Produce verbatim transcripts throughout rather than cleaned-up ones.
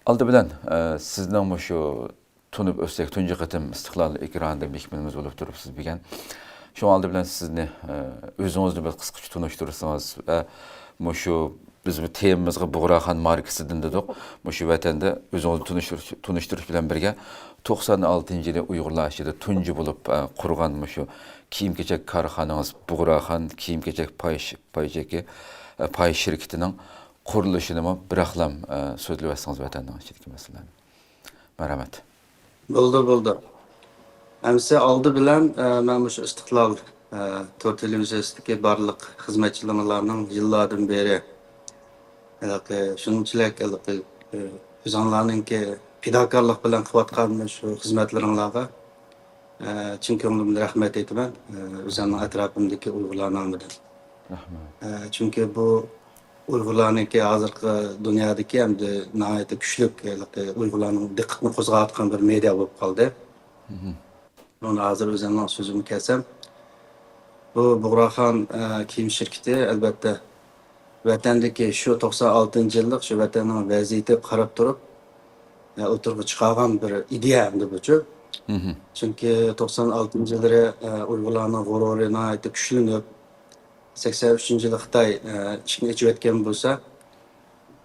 ئالدى بىلەن، ئە، سىزنىڭ مۇشۇ تونۇپ ئۆتسەك تۇنجى قېتىم ئىستىقلال ئېكرانىدا مېھمىنىمىز بولۇپ تۇرۇپسىز بۈگۈن. شۇڭا ئالدى بىلەن سىزنى، ئە، ئۆزىڭىزنى بىر قىسقىچە تونۇشتۇرسىڭىز ۋە مۇشۇ بىز بۇ تېمىمىزغا بۇغراخان ماركىسىدىن دېدۇق. مۇشۇ ۋەتەندە ئۆزىڭىزنى تونۇشتۇرۇش، تونۇشتۇرۇش بىلەن بىرگە، توقسان ئالتىنچى يىلى ئۇيغۇرلار ئىچىدە تۇنجى بولۇپ، ئە، قۇرغان مۇشۇ كىيىم-كېچەك كارخانىڭىز بۇغراخان كىيىم-كېچەك پاي، پاي چېكى، ئە، پاي شىركىتىنىڭ قۇرۇلۇشىنىمۇ بىراقلام، ئە، سۆزلىۋەتسىڭىز ۋەتەننىڭ ئىچىدىكى مەسىلىلەرنى. مەرھەمەت. بولدى، بولدى. ئەمسە ئالدى بىلەن، ئە، مەن مۇشۇ ئىستىقلال، ئە، تور تېلېۋىزىيەسىدىكى بارلىق خىزمەتچىلىرىڭلارنىڭ يىللاردىن بېرى ھېلىقى شۇنچىلىك ھېلىقى، ئە، ئۆزۈڭلارنىڭكى پىداكارلىق بىلەن قىلىۋاتقان مۇشۇ خىزمەتلىرىڭلارغا، ئە، چىن كۆڭلۈمدىن رەھمەت ئېيتىمەن، ئە، ئۆزۈمنىڭ ئەتراپىمدىكى ئۇيغۇرلار نامىدىن. رەھمەت. ئە، چۈنكى بۇ ئۇيغۇرلارنىڭكى ھازىرقى دۇنيادىكى ھەمدە ناھايىتى كۈچلۈك، ھېلىقى ئۇيغۇرلارنىڭ دىققىتىنى قوزغاۋاتقان بىر مېدىيا بولۇپ قالدى. مم. بۇنى ھازىر ئۆزۈمنىڭ سۆزۈمگە كەلسەم، بۇ بۇغراخان، ئە، كىيىم شىركىتى، ئەلۋەتتە، ۋەتەندىكى شۇ توقسان ئالتىنچى يىللىق شۇ ۋەتەننىڭ ۋەزىيىتىگە قاراپ تۇرۇپ، ئە، ئوتتۇرىغا چىقارغان بىر ئىدىيە ئەمدى بۇچۇ. مم. چۈنكى توقسان ئالتىنچى يىللىرى، ئە، ئۇيغۇرلارنىڭ غۇرۇرى ناھايىتى كۈچلىنىپ، سەكسەن ئۈچىنچى يىلى خىتاي، ئە، ئىشىكنى ئېچىۋەتكەن بولسا،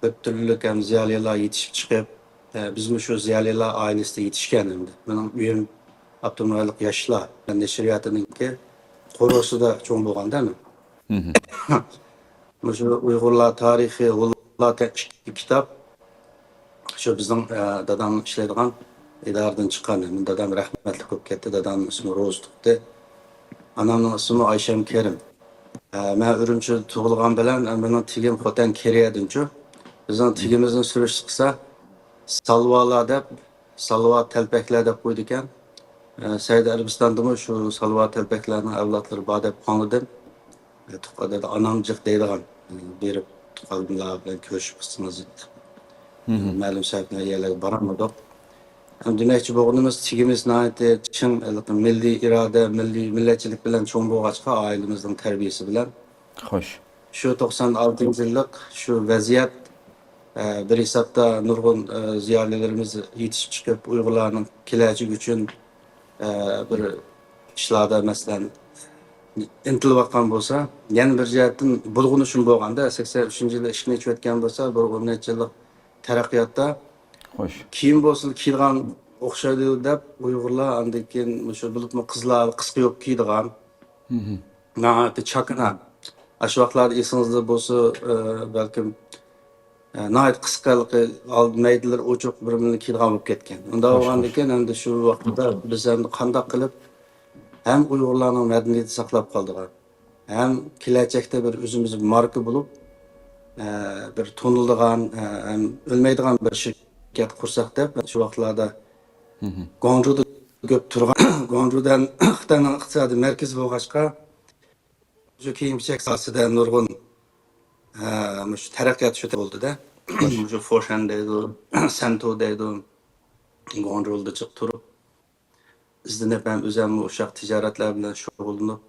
كۆپ تۈرلۈك ھەم زىيالىيلار يېتىشىپ چىقىپ، ئە، بىزمۇ شۇ زىيالىيلار ئائىلىسىدە يېتىشكەن ئەمدى. مېنىڭ ئۆيۈم ئاپتونوم رايونلۇق ياشلار نەشرىياتىنىڭكى قورۇسىدا چوڭ بولغاندا مەن. مم. مۇشۇ ئۇيغۇرلار تارىخى، ھۇللار دېگەن ئىككى كىتاب شۇ بىزنىڭ، ئە، دادام ئىشلەيدىغان ئىدارىدىن چىققان. دادام رەھمەتلىك بولۇپ كەتتى. دادامنىڭ ئىسمى روزا تۇتتى. ئانامنىڭ ئىسمى ئايشەم كېرىم. ئە، مەن ئۈرۈمچىدە تۇغۇلغان بىلەن، ئە، مېنىڭ تېگىم خوتەن كېرىيەدىنچۇ. بىزنىڭ تېگىمىزنى سۈرۈشتە قىلسا، سالۋالار دەپ، سالۋا تەلپەكلەر دەپ قويىدىكەن. ئە، سەئۇدى ئەرەبىستاندىمۇ شۇ سالۋا تەلپەكلەرنىڭ ئەۋلادلىرى بار دەپ ئاڭلىدىم. ئە، تۇغقان دادا، ئانام جىق دەيدىغان، ئە، بېرىپ تۇغقانلار بىلەن كۆرۈشۈپ قىلسىڭىز دەپ. مم. مەلۇم سەۋەبلەر يەرلەرگە بارالمىدۇق. ھەم دېمەكچى بولغىنىمىز، تېگىمىز ناھايىتى چىڭ، مىللىي ئىرادە، مىللىي، مىللەتچىلىك بىلەن چوڭ بولغاچقا، ئائىلىمىزنىڭ تەربىيەسى بىلەن. خوش. شۇ توقسان ئالتىنچى يىللىق شۇ ۋەزىيەت، ئە، بىر ھېسابتا نۇرغۇن، ئە، زىيالىيلىرىمىز يېتىشىپ چىقىپ، ئۇيغۇرلارنىڭ كېلەچىكى ئۈچۈن، ئە، بىر ئىشلاردا، مەسىلەن، ئىنتىلىۋاتقان بولسا، يەنە بىر جەھەتتىن بۇلغىنىشمۇ بولغاندا، سەكسەن ئۈچىنچى يىلى ئىشىكنى ئېچىۋەتكەن بولسا، بىر ئون نەچچە يىللىق تەرەققىياتتا خوش. كىيىم بولسىلا كىيىدىغان ئوخشايدۇ دەپ، ئۇيغۇرلار ئاندىن كېيىن مۇشۇ، بولۇپمۇ قىزلار قىسقا يوپكا كىيىدىغان، مم. ناھايىتى چاكىنا. ئاشۇ ۋاقىتلاردا ئېسىڭىزدە بولسا، ئە، بەلكىم، ئە، ناھايىتى قىسقا، ئالدى مەيدىلىرى ئوچۇق بىر مىلنى كىيىدىغان بولۇپ كەتكەن. ئۇنداق خوش، بولغاندىن خوش. كېيىن ئەمدى شۇ ۋاقىتتا بىز ئەمدى قانداق قىلىپ ھەم ئۇيغۇرلارنىڭ مەدەنىيىتى ساقلاپ قالىدىغان، ھەم كېلەچەكتە بىر ئۆزىمىز ماركا بولۇپ، ئە، بىر تونۇلىدىغان، ئە، ھەم ئۆلمەيدىغان بىر شىركەت قۇرساق دەپ، شۇ ۋاقىتلاردا مم. گۇاڭجۇدا كۆپ تۇرغان، گۇاڭجۇدا خىتاينىڭ ئىقتىسادىي مەركىزى بولغاچقا، شۇ كىيىم-كېچەك ساھەسىدە نۇرغۇن، ئە، مۇشۇ تەرەققىيات شۇ بولدى-دە. مۇشۇ فوشەن دەيدۇ، سەنتۇ دەيدۇ، گۇاڭجۇدا جىق تۇرۇپ، ئىزدىنىپ ھەم ئۆزۈممۇ ئۇششاق تىجارەتلەر بىلەن شۇغۇللىنىپ،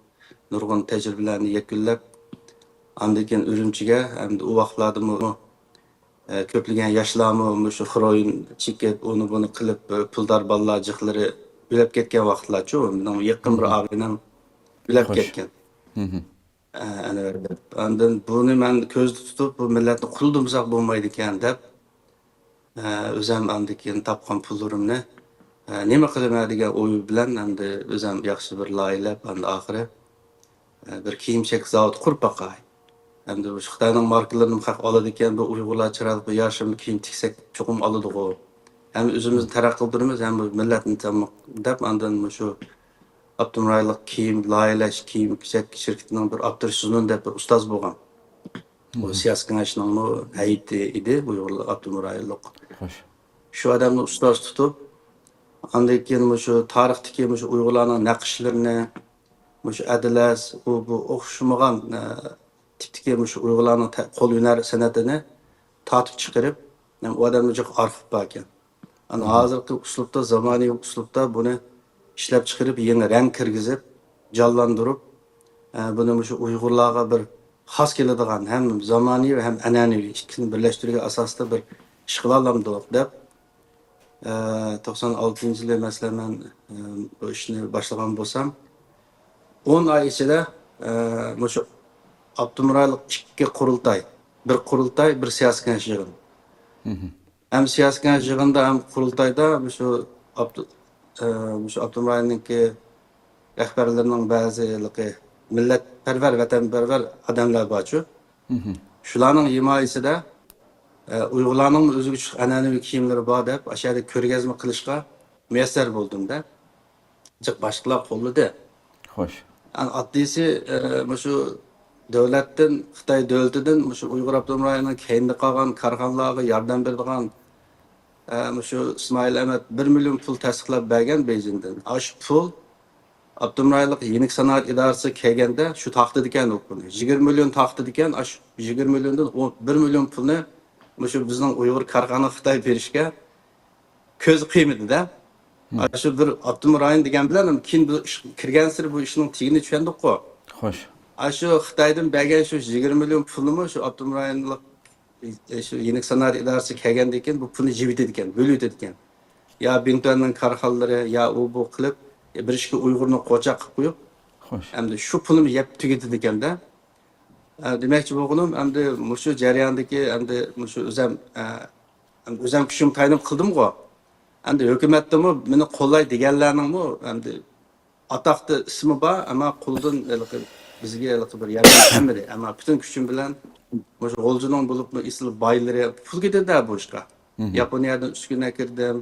نۇرغۇن تەجرىبىلەرنى يەكۈنلەپ، ئاندىن كېيىن ئۈرۈمچىگە، ھەمدە ئۇ ۋاقىتلاردىمۇ، ئە، كۆپلىگەن ياشلارمۇ مۇشۇ خروئىن چېكىپ، ئۇنى بۇنى قىلىپ، ئە، پۇلدار بالىلار جىقلىرى ئۆلۈپ كەتكەن ۋاقىتلارچۇ، مېنىڭ يېقىن بىر ئاغىنەم ئۆلۈپ خوش. كەتكەن. مم. ئە، ئەنۋەر دەپ. ئاندىن بۇنى مەن كۆزدە تۇتۇپ، بۇ مىللەتنى قۇلدۇمساق بولمايدىكەن دەپ، ئە، ئۆزەم ئاندىن كېيىن تاپقان پۇللىرىمنى، ئە، نېمە قىلىمەن دېگەن ئوي بىلەن ئەمدى ئۆزەم ياخشى بىر لايىھەلەپ، ئەمدى ئاخىرى، ئە، بىر كىيىم-كېچەك زاۋۇتى قۇرۇپ باقاي. ئەمدى مۇشۇ خىتاينىڭ ماركىلىرىنىمۇ خەق ئالىدىكەن، بۇ ئۇيغۇرلار چىرايلىق بىر يارىشىملىق كىيىم تىكسەك چوقۇم ئالىدىغۇ. ھەم ئۆزىمىزنى تەرەققىي قىلدۇرىمىز، ھەم بۇ مىللەتنى تاماق دەپ، ئاندىن مۇشۇ ئاپتونوم رايونلۇق كىيىم لايىھەلەش، كىيىم-كېچەك شىركىتىنىڭ بىر ئاپتورى سۇنۇن دەپ بىر ئۇستاز بولغان. ئۇ مم. سىياسىي كېڭەشنىڭمۇ ھەيئىتى ئىدى، ئۇيغۇرلار ئاپتونوم رايونلۇق. خوش. شۇ ئادەمنى ئۇستاز تۇتۇپ، ئاندىن كېيىن مۇشۇ تارىختىكى مۇشۇ ئۇيغۇرلارنىڭ نەقىشلىرىنى، مۇشۇ ئەدلەس، ئۇ بۇ ئوخشىمىغان، ئە، تىپتىكى مۇشۇ ئۇيغۇرلارنىڭ تە-، قول ھۈنەر سەنئىتىنى تارتىپ چىقىرىپ، ئۇ ئادەمدە جىق ئارخىپ باركەن. ئەنە ھازىرقى ئۇسلۇبتا، زامانىۋى ئۇسلۇبتا بۇنى ئىشلەپ چىقىرىپ، يېڭى رەڭ كىرگۈزۈپ، جانلاندۇرۇپ، ئە، بۇنى مۇشۇ ئۇيغۇرلارغا بىر خاس كېلىدىغان، ھەم زامانىۋى، ھەم ئەنئەنىۋى ئىككىسىنى بىرلەشتۈرگەن ئاساستا بىر ئىش قىلالامدۇق دەپ، توقسان ئالتىنچى يىلى، مەسىلەن، مەن بۇ ئىشنى باشلىغان بولسام، ئون ئاي ئىچىدە مۇشۇ ئاپتونوم رايونلۇق ئىككى قۇرۇلتاي، بىر قۇرۇلتاي، بىر سىياسىي كېڭەش يىغىنى. ھەم سىياسىي كېڭەش يىغىنىدا، ھەم قۇرۇلتايدا مۇشۇ ئاپتو-، مۇشۇ ئاپتونوم رايوننىڭكى رەھبەرلىرىنىڭ بەزى ھېلىقى مىللەتپەرۋەر، ۋەتەنپەرۋەر ئادەملەر بارچۇ. شۇلارنىڭ ھىمايىسىدە، ئە، ئۇيغۇرلارنىڭمۇ ئۆزىگە چۈشلۈك ئەنئەنىۋى كىيىملىرى بار دەپ، ئاشۇ يەردە كۆرگەزمە قىلىشقا مۇيەسسەر بولدۇم-دە. جىق باشلىقلار قوللىدى. خوش. يەنى ئاددىيسى، ئە، مۇشۇ دۆلەتتىن، خىتاي دۆلىتىدىن مۇشۇ ئۇيغۇر ئاپتونوم رايونىنىڭ كەينىدە قالغان كارخانىلارغا ياردەم بېرىدىغان، ئە، مۇشۇ ئىسمائىل ئەمەت بىر مىليون پۇل تەستىقلاپ بەرگەن بېيجىڭدىن. ئاشۇ پۇل ئاپتونوم رايونلۇق يېنىك سانائەت ئىدارىسىغا كەلگەندە شۇ تارقىتىدىكەن ئۇ پۇلنى. يىگىرمە مىليون تارقىتىدىكەن، ئاشۇ يىگىرمە مىليوندىن ئۇ بىر مىليون پۇلنى مۇشۇ بىزنىڭ ئۇيغۇر كارخانىغا خىتاي بېرىشكە كۆز قىيمىدى-دە. ئاشۇ بىر ئاپتونوم رايون دېگەن بىلەن كېيىن بۇ ئىش كىرگەنسېرى بۇ ئىشنىڭ تېگىنى چۈشەندۇققۇ. خوش. ئاشۇ خىتايدىن بەرگەن شۇ يىگىرمە مىليون پۇلنىمۇ شۇ ئاپتونوم رايونلۇق، ئە، شۇ يېنىك سانائەت ئىدارىسىگە كەلگەندىن كېيىن بۇ پۇلنى يىۋېتىدىكەن، بۆلۈۋېتىدىكەن. يا بىڭتۈەننىڭ كارخانىلىرى، يا ئۇ بۇ قىلىپ، يا بىر ئىككى ئۇيغۇرنى قوچاق قىلىپ قويۇپ، خوش. ئەمدى شۇ پۇلنى يەپ تۈگىتىدىكەن-دە. ئە، دېمەكچى بولغىنىم، ئەمدى مۇشۇ جەرياندىكى، ئەمدى مۇشۇ ئۆزەم، ئە، ئەمدى ئۆزەم كۈچۈم تايىنىپ قىلدىمغۇ. ئەمدى ھۆكۈمەتتىمۇ مېنى قوللاي دېگەنلەرنىڭمۇ ئەمدى ئاتاقتا ئىسمى بار، ئەمما قولىدىن ھېلىقى بىزگە ھېلىقى بىر ياردەم كەلمىدى. ئەمما پۈتۈن كۈچۈم بىلەن مۇشۇ غۇلجىنىڭ بولۇپمۇ ئېسىل بايلىرى، پۇل كېتىدۇ بۇ ئىشقا. ياپونىيەدىن ئۈسكۈنە كىردىم.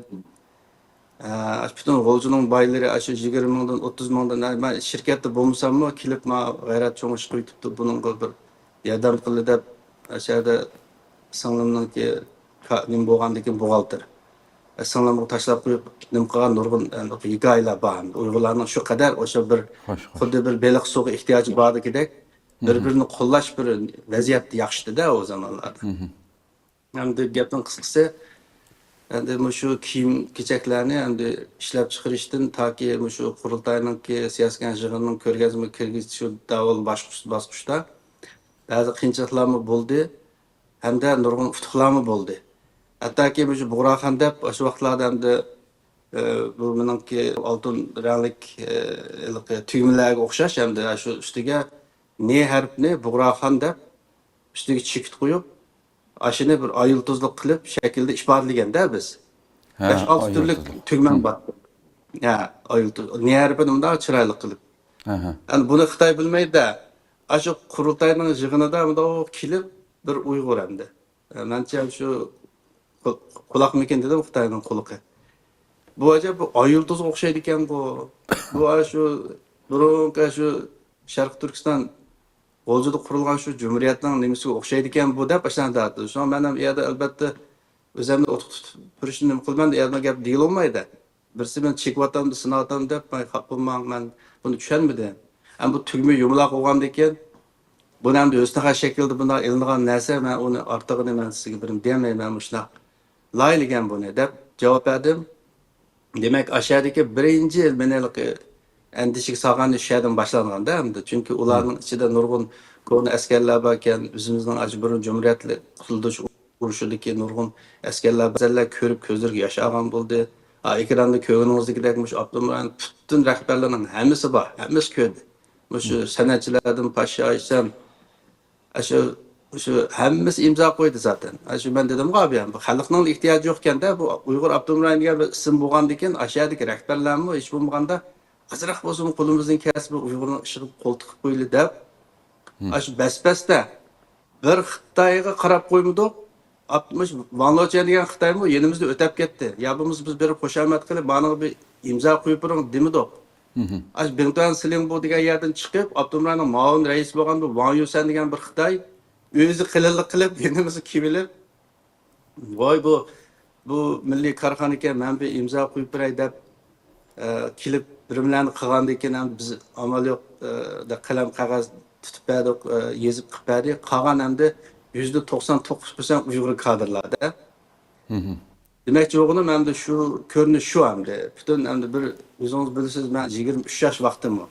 ئە، پۈتۈن غۇلجىنىڭ بايلىرى ئاشۇ يىگىرمە مىڭدىن، ئوتتۇز مىڭدىن، ئە، مەن شىركەتتە بولمىساممۇ، كېلىپ ماڭا غەيرەت چوڭ ئىش قىلىۋېتىپتۇ، بۇنىڭغا بىر ياردەم قىلدى دەپ، ئاشۇ يەردە سىڭلىمنىڭكى كا-، نېمە بولغاندىكىن بوغالتىر. ئە، سىڭلىمغا تاشلاپ قويۇپ، نېمە قىلغان نۇرغۇن، ئە، ھېكايىلەر بار. ئۇيغۇرلارنىڭ شۇ قەدەر ئوشۇ بىر خوش، خوش. خۇددى بىر بېلىق سۇغا ئېھتىياجى باردىكىدەك، بىر-بىرىنى قوللاش بىر ۋەزىيەت ياخشىدى-دە ئۇ زامانلاردا. ئەمدى گەپنىڭ قىسقىسى، ئەمدى مۇشۇ كىيىم-كېچەكلەرنى ئەمدى ئىشلەپچىقىرىشتىن تاكى مۇشۇ قۇرۇلتاينىڭكى، سىياسىي كېڭەش يىغىنىنىڭ كۆرگەزمىگە كىرگۈزۈش داۋاملىق باسقۇچ-، باسقۇچتا بەزى قىيىنچىلىقلارمۇ بولدى ھەمدە نۇرغۇن ئۇتۇقلارمۇ بولدى. ھەتتاكى مۇشۇ بۇغراخان دەپ ئاشۇ ۋاقىتلاردا ئەمدى، ئە، بۇ مېنىڭكى ئالتۇن رەڭلىك، ئە، ھېلىقى تۈگمىلەرگە ئوخشاش ئەمدى شۇ ئۈستىگە نې ھەرپنى بۇغراخان دەپ ئۈستىگە چېكىت قويۇپ، ئاشۇنى بىر ئاي يۇلتۇزلۇق قىلىپ شەكىلدە ئىپادىلىگەندە بىز. ھە، بەش-ئالتە ئاي تۈرلۈك يۇلتۇزلۇق. تۈگمەن بار. ھە، ئاي يۇلتۇز. نې ھەرپىنى مۇنداق چىرايلىق قىلىپ. ھە، ھە. ئەمدى بۇنى خىتاي بىلمەيدۇ-دە. ئاشۇ قۇرۇلتاينىڭ يىغىنىدا مۇنداق كېلىپ بىر ئۇيغۇر ئەمدى. ئە، مەنچە شۇ قۇ-، قۇلاقمىكىن دېدىم، خىتاينىڭ قۇلىقى. بۇ ئەجەب بۇ ئاي يۇلتۇزغا ئوخشايدىكەنغۇ. بۇ ئاشۇ بۇرۇنقى شۇ شەرقىي تۈركىستان غۇلجىدا قۇرۇلغان شۇ جۇمھۇرىيەتنىڭ نېمىسىگە ئوخشايدىكەن بۇ دەپ ئاشۇنداق دەۋاتىدۇ. شۇڭا مەن ھەم ئۇ يەردە ئەلبەتتە ئۆزۈمنى ئوتقا تۇتۇپ تۇرۇشنى نېمە قىلىمەن، ئۇ يەردە گەپ دېيىلالمايدۇ. بىرسى مېنى چېكىۋاتامدۇ، سىناۋاتامدۇ دەپ، مەن خاپا بولماڭ، مەن بۇنى چۈشەنمىدىم. ئەمما بۇ تۈگمە يۇمىلاق بولغاندىن كېيىن، بۇنى ئەمدى ھۆسنىخان شەكلىدە بۇنداق ئېلىنغان نەرسە، مەن ئۇنى ئارتۇقىنى مەن سىزگە بىرنى دېيەلمەيمەن، مۇشۇنداق لايىھەلىگەن بۇنى دەپ جاۋاب بەردىم. دېمەك، ئاشۇ يەردىكى بىرىنچى مېنى ھېلىقى ئەندىشىگە سالغان ئىش شۇ يەردىن باشلانغاندا ئەمدى. چۈنكى ئۇلارنىڭ ئىچىدە نۇرغۇن كونا ئەسكەرلەر باركەن، ئۆزىمىزنىڭ ئاشۇ بۇرۇن جۇمھۇرىيەتلىك قۇتۇلدۇرۇش ئۇرۇشىدىكى نۇرغۇن ئەسكەرلەر، بەزىلەر كۆرۈپ كۆزلىرىگە ياش ئالغان بولدى. ھا، ئېكراندا كۆرگىنىڭىزدىكىدەك مۇشۇ ئاپتونوم رايون پۈتۈن رەھبەرلىرىنىڭ ھەممىسى بار، ھەممىسى كۆردى. مۇشۇ سەنئەتچىلەردىن پاشا ئايشەم، ئاشۇ، شۇ ھەممىسى ئىمزا قويدى زاتەن. ئاشۇ مەن دېدىمغۇ، ئابىيان، بۇ خەلقنىڭ ئېھتىياجى يوقكەن-دە، بۇ ئۇيغۇر ئاپتونوم رايونى دېگەن بىر ئىسىم بولغاندىكىن، ئاشۇ يەردىكى رەھبەرلەرمۇ ھېچ بولمىغاندا ئازراق بولسىمۇ قولىمىزدىن كەلسە بۇ ئۇيغۇرنىڭ ئىشىغا قول تىقىپ قويىلى دەپ، ئاشۇ بەس-بەستە بىر خىتايغا قاراپ قويمىدۇق. ئاپتوموش ۋاڭ لېچۈەن دېگەن خىتايمۇ يېنىمىزدىن ئۆتەپ كەتتى. يا بولمىسا بىز بېرىپ خۇشامەت قىلىپ، مانىڭغا بىر ئىمزا قويۇپ بېرىڭ دېمىدۇق. ئاشۇ بىڭتۈەن سىلىڭبۇ دېگەن يەردىن چىقىپ، ئاپتونوم رايوننىڭ مۇئاۋىن رەئىسى بولغان بۇ ۋاڭ يۈسەن دېگەن بىر خىتاي ئۆزى قېلىنلىق قىلىپ، يېنىمىزغا كېلىۋېلىپ، ۋاي، بۇ، بۇ مىللىي كارخانىكەن، مەن بىر ئىمزا قويۇپ بېرەي دەپ، ئە، كېلىپ بىر نېمىلەرنى قىلغاندىن كېيىن ھەم بىز ئامال يوق، ئە، دە قەلەم قەغەز تۇتۇپ بەردۇق، ئە، يېزىپ قىلىپ بەردى. قالغان ئەمدى يۈزدە توقسان توققۇز پىرسەنت ئۇيغۇر كادىرلاردا. دېمەكچى بولغىنىم ئەمدى شۇ كۆرۈنۈش شۇ ئەمدى. پۈتۈن ئەمدى بىر ئۆزىڭىز بىلىسىز، مەن يىگىرمە ئۈچ ياش ۋاقتىممۇ.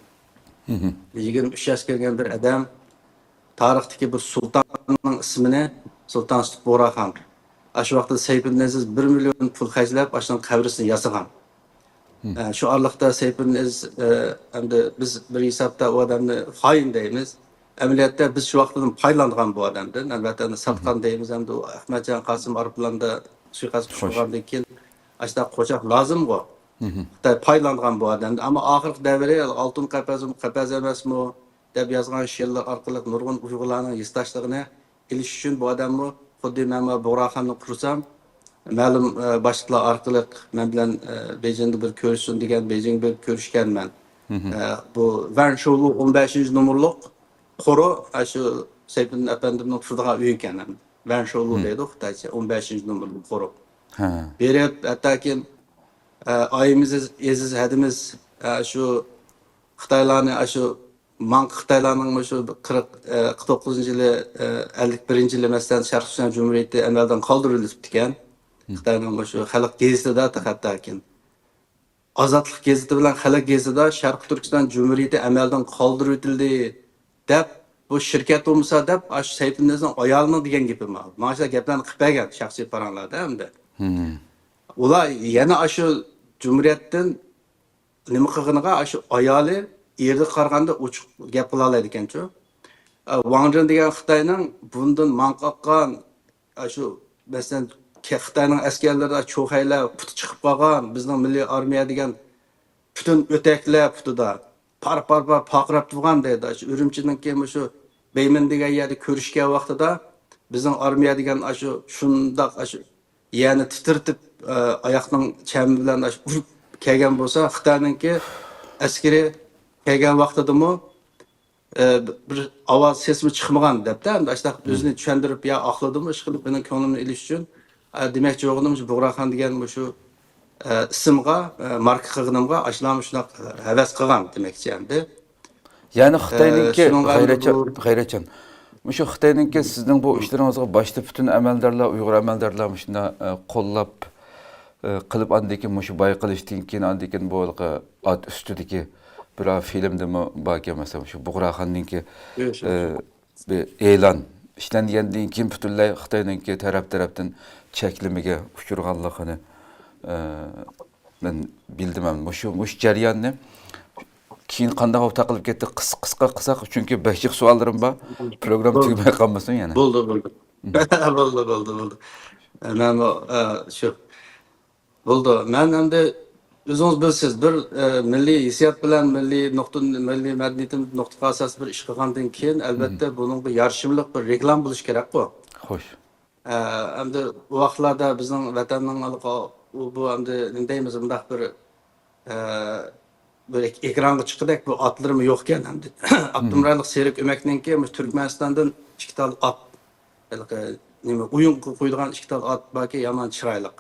يىگىرمە ئۈچ ياشقا كىرگەن بىر ئادەم تارىختىكى بىر سۇلتاننىڭ ئىسمىنى، سۇلتان سۇتۇق بۇغراخان، ئاشۇ ۋاقىتتا سەيپىدىن ئەزىز بىر مىليون پۇل خەجلەپ، ئاشۇنىڭ قەبرىسىنى ياسىغان. ئە، شۇ ئارىلىقتا سەيپىدىن ئەزىز، ئە، ئەمدى بىز بىر ھېسابتا ئۇ ئادەمنى خائىن دەيمىز. ئەمەلىيەتتە بىز شۇ ۋاقىتتىن پايدىلانغان بۇ ئادەمدىن. ئەلۋەتتە، ئۇنى ساتقان دەيمىز ئەمدى ئۇ ئەخمەتجان قاسىم ئايروپىلاندا سۇيىقەست ئۇچرىغاندىن كېيىن ئاشۇنداق قوشاق لازىمغۇ. خىتاي پايدىلانغان بۇ ئادەمدىن. ئەمما ئاخىرقى دەۋرى ئالتۇن قەپەسمۇ، قەپەس ئەمەسمۇ دەپ يازغان شېئىرلار ئارقىلىق نۇرغۇن ئۇيغۇرلارنىڭ ھېسداشلىقىنى ئېلىش ئۈچۈن بۇ ئادەممۇ خۇددى مەن بۇغراخاننى قۇرسام، مەلۇم، ئە، باشلىقلار ئارقىلىق مەن بىلەن، ئە، بېيجىڭدا بىر كۆرۈشسۇن دېگەن، بېيجىڭغا بېرىپ كۆرۈشكەنمەن. ئە، بۇ ۋەن شوۋلۇ ئون بەشىنچى نومۇرلۇق قورۇ، ئە، شۇ سەيپىدىن ئەپەندىمنىڭ تۇرىدىغان ئۆيى ئىكەن. ۋەن شوۋلۇ دەيدۇ خىتايچە، ئون بەشىنچى نومۇرلۇق قورۇ. بېرىپ، ھەتتاكى، ئە، ئايىمىز ئېزىز ھەدىمىز، ئە، شۇ خىتايلارنى، ئاشۇ ماڭقا خىتايلارنىڭ مۇشۇ قىرىق، ئە، قىرىق توققۇزىنچى يىلى، ئە، ئەللىك بىرىنچى يىلى، مەسىلەن، شەرقىي تۈركىستان جۇمھۇرىيىتى ئەمەلدىن قالدۇرۇلۇپتىكەن. خىتاينىڭ مۇشۇ خەلق گېزىتىدا، ھەتتاكى ئازادلىق گېزىتى بىلەن خەلق گېزىتىدا شەرقىي تۈركىستان جۇمھۇرىيىتى ئەمەلدىن قالدۇرۇۋېتىلدى دەپ، بۇ شىركەت بولمىسا دەپ، ئاشۇ سەيپىنىزنىڭ ئايالىنىڭ دېگەن گېپى ماڭا. ماڭا شۇنداق گەپلەرنى قىلىپ بەرگەن شەخسىي پاراڭلاردا ئەمدى. ئۇلار يەنە ئاشۇ جۇمھۇرىيەتتىن نېمە قىلغىنىغا ئاشۇ ئايالى ئېرىگە قارىغاندا ئوچۇق گەپ قىلالايدىكەنچۇ. ئە، ۋاڭ جېن دېگەن خىتاينىڭ بۇندىن ماڭقا ئاققان، ئاشۇ، مەسىلەن، كە-، خىتاينىڭ ئەسكەرلىرىدە چوخەيلەر پۇتى چىقىپ قالغان، بىزنىڭ مىللىي ئارمىيە دېگەن پۈتۈن ئۆتەكلەر پۇتىدا پار، پار، پار پارقىراپ تۇرغان دەيدۇ. ئاشۇ ئۈرۈمچىنىڭكى مۇشۇ بەيمىن دېگەن يەردە كۆرۈشكەن ۋاقتىدا بىزنىڭ ئارمىيە دېگەن ئاشۇ شۇنداق ئاشۇ يەرنى تىترىتىپ، ئە، ئاياقنىڭ چەمى بىلەن ئاشۇ ئۇرۇپ كەلگەن بولسا، خىتاينىڭكى ئەسكىرى كەلگەن ۋاقتىدىمۇ، ئە، بىر ئاۋاز سېسىمۇ چىقمىغان دەپتۇ. ئەمدى ئاشۇنداق ئۆزىنى چۈشەندۈرۈپ يا ئاقلىدىمۇ، ئىشقىلىپ مېنىڭ كۆڭلۈمنى ئېلىش ئۈچۈن، ئە، دېمەكچى بولغىنىم شۇ بۇغراخان دېگەن مۇشۇ، ئە، ئىسىمغا، ئە، ماركا قىلغىنىمغا ئاشۇلارمۇ شۇنداق ھەۋەس قىلغان دېمەكچى ئەمدى. يەنى خىتاينىڭكى، ئە، شۇنىڭغا غەيرەتچان، بۇ غەيرەتچان. مۇشۇ خىتاينىڭكى سىزنىڭ بۇ ئىشلىرىڭىزغا باشتا پۈتۈن ئەمەلدارلار، ئۇيغۇر ئەمەلدارلار مۇشۇنداق، ئە، قوللاپ، ئە، قىلىپ، ئاندىن كېيىن مۇشۇ بايقىلىشتىن كېيىن، ئاندىن كېيىن بۇ ھېلىقى ئات ئۈستىدىكى بىر فىلىمدىمۇ باركەن، مەسىلەن، شۇ بۇغراخاننىڭكى، يوق، يوق. ئە، بىر ئېلان ئىشلەنگەندىن كېيىن پۈتۈنلەي خىتاينىڭكى تەرەپ تەرەپتىن چەكلىمىگە ئۇچرىغانلىقىنى، ئە، مەن بىلدىم. مۇشۇ، مۇشۇ جەرياننى كېيىن قانداق بولۇپ تاقىلىپ كەتتى؟ قىس-، قىسقا قىلساق، چۈنكى بەك جىق سوئاللىرىم بار. پروگرامما بولدى. تۈگىمەي قالمىسۇن يەنە. بولدى، بولدى. بولدى، بولدى، بولدى. مەن بۇ، ئە، شۇ. بولدى. مەن ئەمدى ئۆزىڭىز بىلىسىز، بىر، ئە، مىللىي ھېسسىيات بىلەن مىللىي نۇقتا، مىللىي مەدەنىيىتىمىز نۇقتىغا ئاساس بىر ئىش قىلغاندىن كېيىن، ئەلۋەتتە، بۇنىڭغا يارىشىملىق بىر رېكلام بولۇشى كېرەكقۇ. خوش. ئە، ئەمدى ئۇ ۋاقىتلاردا بىزنىڭ ۋەتەننىڭ ھېلىقى ئۇ، بۇ ئەمدى نېمە دەيمىز، مۇنداق بىر، ئە، بىر ئېك-، ئېكرانغا چىققۇدەك بىر ئاتلىرىمۇ يوق ئىكەن ئەمدى. ئابدۇمۇرادلىق سېرىك ئۆمەكنىڭكى مۇشۇ تۈركمەنىستاندىن ئىككى تال ئات، ھېلىقى نېمە، ئويۇنغا قويىدىغان ئىككى تال ئات باركى، يامان چىرايلىق.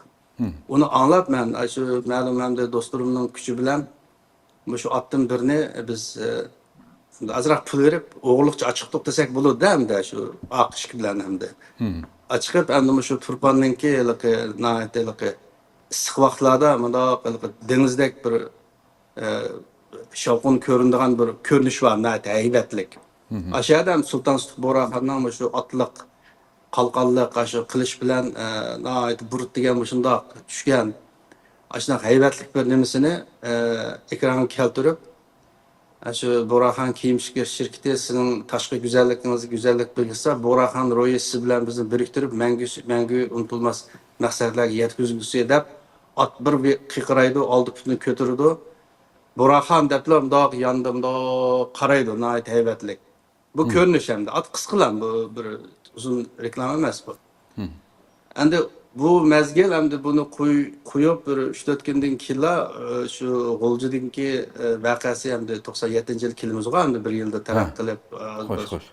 ئۇنى ئاڭلاپ مەن، ئاشۇ مەلۇم ئەمدى دوستلىرىمنىڭ كۈچى بىلەن مۇشۇ ئاتتىن بىرنى بىز، ئە، ئازراق پۇل بېرىپ، ئوغرىلىقچە ئاچىقتۇق دېسەك بولىدۇ-دە، ئەمدى شۇ ئاق ئىشىك بىلەن ئەمدى. ئاچىقىپ، ئەمدى مۇشۇ تۇرپاننىڭكى ھېلىقى، ناھايىتى ھېلىقى ئىسسىق ۋاقىتلاردا مۇنداق ھېلىقى دېڭىزدەك بىر، ئە، شاۋقۇن كۆرۈنىدىغان بىر كۆرۈنۈش بار، ناھايىتى ھەيۋەتلىك. ئاشۇ يەردە ھەم سۇلتان سۇتۇق بۇغراخاننىڭ مۇشۇ ئاتلىق، قالقانلىق، ئاشۇ قىلىچ بىلەن، ئە، ناھايىتى بۇرۇت دېگەن مۇشۇنداق چۈشكەن، ئاشۇنداق ھەيۋەتلىك بىر نېمىسىنى، ئە، ئېكرانغا كەلتۈرۈپ، ئاشۇ بۇغراخان كىيىم شىركىتى سىزنىڭ تاشقى گۈزەللىكىڭىزگە گۈزەللىك بېغىشلىسا، بۇغراخان روھى سىز بىلەن بىزنى بىرىكتۈرۈپ، مەڭگۈ، مەڭگۈ ئۇنتۇلماس مەقسەتلەرگە يەتكۈزگۈسى دەپ، ئات بىر، بىر قىيقىرايدۇ، ئالدى پۇتىنى كۆتۈرىدۇ. بۇغراخان دەپلا مۇنداق ياندا مۇنداق قارايدۇ، ناھايىتى ھەيۋەتلىك. بۇ كۆرۈنۈش ئەمدى. ئات قىسقىلا، بۇ بىر ئۇزۇن رېكلاما ئەمەس بۇ. ئەمدى بۇ مەزگىل، ئەمدى بۇنى قوي-، قويۇپ بىر ئۈچ تۆت كۈندىن كېيىنلا، ئى، شۇ غۇلجىدىكى، ئى، ۋەقەسى، ئەمدى توقسان يەتتىنچى يىلى كېلىمىزغۇ، ئەمدى بىر يىلدا تەرەققىي قىلىپ، ئى، خوش، خوش.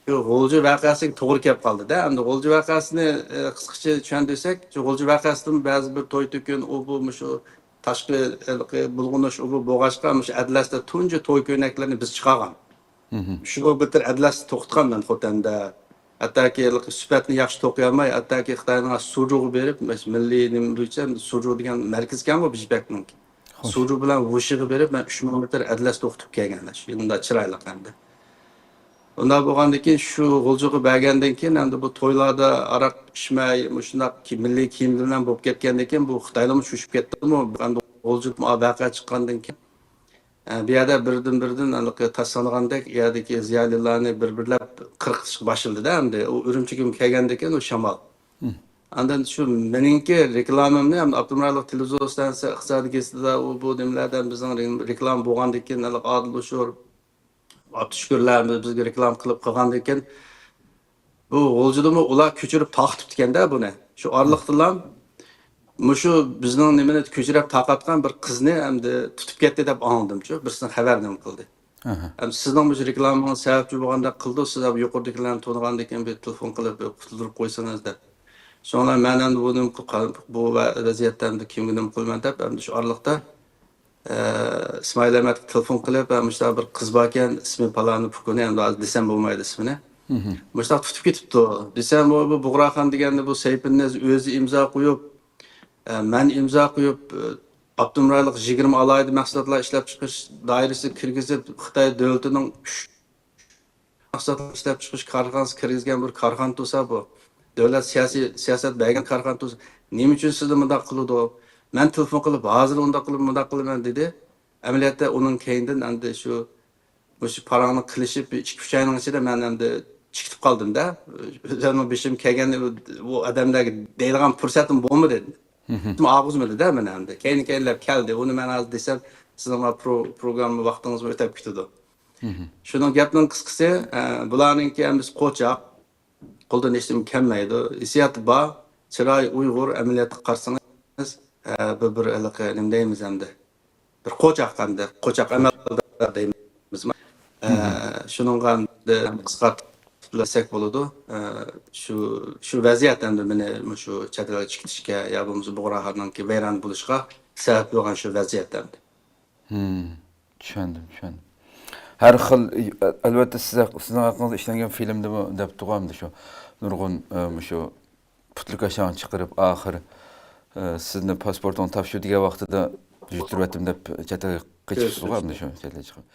شۇ غۇلجا ۋەقەسىگە توغرا كەپ قالدى-دە. ئەمدى غۇلجا ۋەقەسىنى، ئى، قىسقىچە چۈشەندۈرسەك، شۇ غۇلجا ۋەقەسىدىن بەزى بىر توي-تۆكۈن، ئۇ بۇ، مۇشۇ تاشقى ھېلىقى بۇلغىنىش ئۇ بۇ بولغاچقا، مۇشۇ ئەتلەستە تۇنجى توي كۆينەكلىرىنى بىز چىقارغان. شۇ بىتەر ئەتلەستە توقۇتقان مەن خوتەندە. ھەتتاكى ھېلىقى سۈپەتنى ياخشى توقۇيالماي، ھەتتاكى خىتاينىڭ سۇجۇغا بېرىپ، مۇشۇ مىللىي نېمە بويىچە سۇجۇ دېگەن مەركەز ئىكەنغۇ بىجپەكنىڭكى. خوش. سۇجۇ بىلەن ۋۇشىغا بېرىپ، مەن ئۈچ مىڭ مېتىر ئەتلەس توقۇتۇپ كەلگەن. شۇنداق چىرايلىق ئەمدى. ئۇنداق بولغاندىن كېيىن، شۇ غۇلجىغا بەرگەندىن كېيىن، ئەمدى بۇ تويلاردا ئاراق ئىچمەي، مۇشۇنداق كىي-، مىللىي كىيىم بىلەن بولۇپ كەتكەندىن كېيىن، بۇ خىتايلارمۇ چۆچۈپ كەتتىمۇ، ئەمدى غۇلجىدا ۋەقە چىققاندىن كېيىن، ئە، بۇ يەردە بىردىن-بىردىن ھېلىقى تاشلانغاندەك، يەردىكى زىيالىيلارنى بىر-بىرلەپ قىرقىتىشقا باشلىدى-دە ئەمدى. ئۇ ئۈرۈمچىگىمۇ كەلگەندىن كېيىن ئۇ شامال. ئاندىن شۇ مېنىڭكى رېكلامامنى ھەم ئاپتونوم رايونلۇق تېلېۋىزور ئىستانسىسى، ئىقتىسادىي گېزىتىدە، ئۇ بۇ نېمىلەردە بىزنىڭ رېكلام بولغاندىن كېيىن، ھېلىقى ئادىل ئۇشۇر، ئابدۇشۈكۈرلەر بىزگە رېكلام قىلىپ قىلغاندىن كېيىن، بۇ غۇلجىدىمۇ ئۇلار كۆچۈرۈپ تارقىتىپتىكەن-دە بۇنى. شۇ ئارىلىقتىلا مۇشۇ بىزنىڭ نېمىنى كۆچۈرۈپ تارقاتقان بىر قىزنى ئەمدى تۇتۇپ كەتتى دەپ ئاڭلىدىمچۇ، بىرسىنىڭ خەۋەر نېمە قىلدى. ئەمدى سىزنىڭ مۇشۇ رېكلامىڭىز سەۋەبچى بولغاندەك قىلدى، سىز يۇقىرىدىكىلەرنى تونۇغاندىن كېيىن بىر تېلېفون قىلىپ، بىر قۇتۇلدۇرۇپ قويسىڭىز دەپ. شۇڭا مەن ئەمدى بۇ نېمە قىل-، بۇ ۋە-، ۋەزىيەتتە ئەمدى كىمگە نېمە قىلىمەن دەپ، ئەمدى شۇ ئارىلىقتا، ئە، ئىسمائىل ئەمەتكە تېلېفون قىلىپ، ھە، مۇشۇنداق بىر قىز باركەن، ئىسمى پالانى پۇكۇنى، ئەمدى ھازىر دېسەم بولمايدۇ ئىسمىنى. مۇشۇنداق تۇتۇپ كېتىپتۇ. دېسەم، بۇ، بۇ بۇغراخان دېگەننى بۇ سەيپىننىز ئۆزى ئىمزا قويۇپ، ئە، مەن ئىمزا قويۇپ، ئە، ئاپتونوم رايونلۇق يىگىرمە ئالاھىدە مەھسۇلاتلار ئىشلەپچىقىرىش دائىرىسىگە كىرگۈزۈپ، خىتاي دۆلىتىنىڭ ئۈچ مەھسۇلات ئىشلەپچىقىرىش كارخانىسىغا كىرگۈزگەن بىر كارخانا تۇرسا بۇ. دۆلەت سىياسىي سىياسەت بەرگەن كارخانا تۇرسا، نېمە ئۈچۈن سىزنى مۇنداق قىلىدۇ؟ مەن تېلېفون قىلىپ، ھازىر ئۇنداق قىلىمەن، مۇنداق قىلىمەن دېدى. ئەمەلىيەتتە ئۇنىڭ كەينىدىن ئەمدى شۇ، مۇشۇ پاراڭنى قىلىشىپ، بىر ئىككى، ئۈچ ئاينىڭ ئىچىدە مەن ئەمدى چىقىپ قالدىم-دە. ئۆزۈمنىڭ بېشىم كەلگەننى ئۇ ئادەملەرگە دەيدىغان پۇرسەتىم بولمىدى. ئاغزىمدا-دە مەن ئەمدى. كەينى-كەينىلەپ كەلدى. ئۇنى مەن ھازىر دېسەم، سىزنىڭ پرو-، پروگرامما ۋاقتىڭىزمۇ ئۆتەپ كېتىدۇ. شۇنىڭ گەپنىڭ قىسقىسى، ئە، بۇلارنىڭكى ھەممىسى قوچاق، قولدىن ھېچنېمە كەلمەيدۇ. ھېسسىياتى بار، چىرايى ئۇيغۇر، ئەمەلىيەتكە قارىسىڭىز، ئە، بىر، بىر ھېلىقى نېمە دەيمىز ئەمدى؟ بىر قوچاق ئەمدى، قوچاق ئەمەلدار دەيمىزمۇ؟ ئە، شۇنىڭغا ئەمدى قىسقارتىپ دېسەك بولىدۇ. ئە، شۇ، شۇ ۋەزىيەت ئەمدى مېنى مۇشۇ چەت ئەلگە چىقىپ كېتىشكە يا بولمىسا بۇغراخاننىڭكى ۋەيران بولۇشىغا سەۋەب بولغان شۇ ۋەزىيەت ئەمدى. چۈشەندىم، چۈشەندىم. ھەر خىل، ئەلۋەتتە، سىز ھەق-، سىزنىڭ ھەققىڭىزدە ئىشلەنگەن فىلىمدىمۇ دەپتىغۇ ئەمدى شۇ نۇرغۇن، ئە، مۇشۇ پۇتلۇك ئاشاڭ چىقىرىپ، ئاخىر، ئە، سىزنى پاسپورتىڭ تاپشۇر دېگەن ۋاقتىدا يۈتتۈرۈۋەتتىم دەپ چەت ئەلگە قېچىپسىغۇ ئەمدى شۇ چەت ئەلگە چىقىپ.